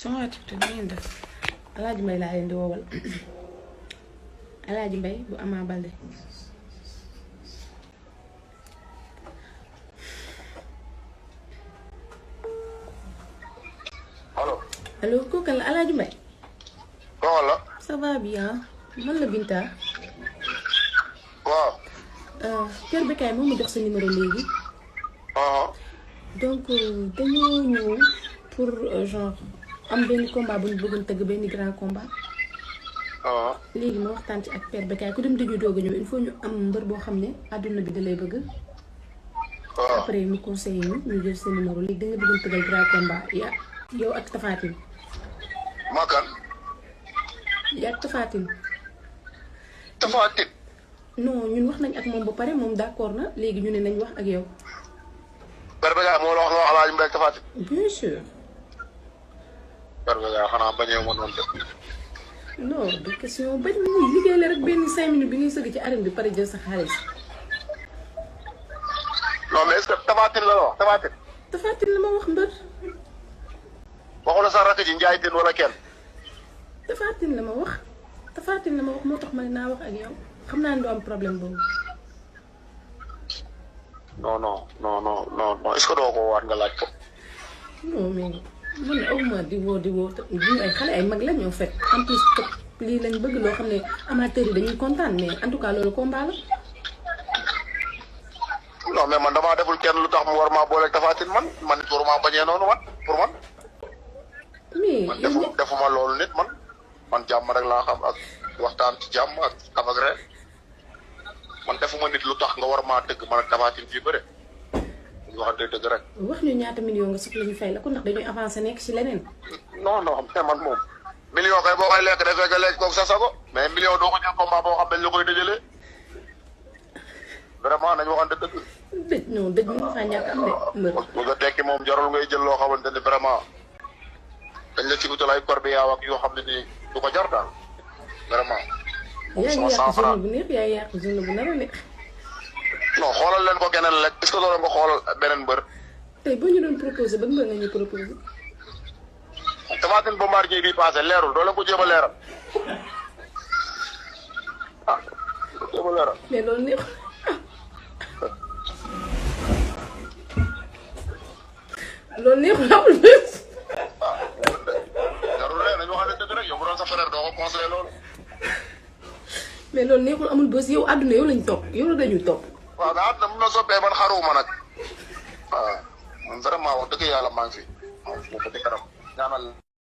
sama waa TikTok da ngeen def Alaaji Mbay laa leen di woowal Alaaji Mbay bu Ama Baldé allo. allo kooku la Alaaji Mbay. kooku la. ça va bien man la Binta. waaw. Père Bécaye moo ma jox sa numéro léegi. donc dañoo ñëw pour genre am benn combat bu ñu bëggoon tëgg benn grand combat. léegi ma waxtaan ci ak Père Bécaye ku dem dañuy doog a ñëw il faut ñu am mbër boo xam ne àdduna bi da lay bëgg. après mu conseillé ñu jël sa numéro léegi da nga bëggoon tëggal grand combat yow ak Tapha Tine. Makan. yaa ak Tapha Tine. Tapha Tine. non ñun wax nañ ak moom ba pare moom d'accord na léegi ñu ne nañ wax ak yow. Père Bécaye moo la wax nga wax Alaaji Mbay ak Tapha Tine. bien sûr. Père Bécaye xanaa bañee ma noonu def. non du question bañ mu liggéey la rek benn 5 minutes bi ngay sëgg ci arène bi pare jël sa xaalis. non mais est-ce que Tapha Tine la wax Tapha Tine. Tapha Tine la ma wax mbër. waxu la sa rakk ji Njaay Tine wala kenn. Tapha Tine la ma wax Tapha Tine la ma wax moo tax ma ne naa wax ak yow xam naa ne du am problème boobu. non non non non non est-ce que doo ko waat nga laaj ko. non mais man aw ma di woo ñu ay xale ay mag la ñoo fekk en plus lii lañ bëgg loo xam ne amateurs yi dañuy kontaan mais en tout cas loolu combat la. non mais man damaa deful kenn lu tax mu war maa booleeg Tapha Tine man it waruma bañee noonu man pour man. mais man defuma loolu nit man jàmm rek laa xam ak waxtaan ci jàmm ak avagre man defuma nit lu tax nga war maa dëgg man ak Tapha Tine fii bëre ñu waxante dëgg rek. wax ñu ñaata million nga soxla ñu fay la ko ndax dañuy avancer nekk ci leneen. non non mais man moom. million kay boo koy lekk dafay nga lekk kooku sa sago mais million doo ko jël combat boo xam dañ la koy dëjëlee vraiment nañu waxante dëgg. dëj non dëj mu faa ñàkk am de mbër. bu nga tekki moom jarul ngay jël loo xamante ne vraiment dañ la ci utal ay corbe yaaw ak yoo xam ne nii du ko jar daal vraiment. yaa ngi yàq zone bu neex yaa ngi yàq zone bu nar a neex. non xoolal leen ko keneen rek est-ce que loolu nga xoolal beneen mbër. tey boo ñu doon proposé ban mbër nga ñu proposé. Tapha Tine Bombardier bii passé leerul doo leen ko jéem a leeral ah ko jéem a leeral. mais loolu neex loolu neexul amul bés. jarul leen nañu waxante dëgg rek yow bu doon sa frère doo ko conseillé loolu. mais loolu neexul amul bés yow àdduna yow lañ topp yow la dañuy topp. waaw mais àdduna mun na soppee man xaruwuma nag waaw man vraiment wax dëgg yàlla maa ngi fi waaw moo ko di kanam ñaanal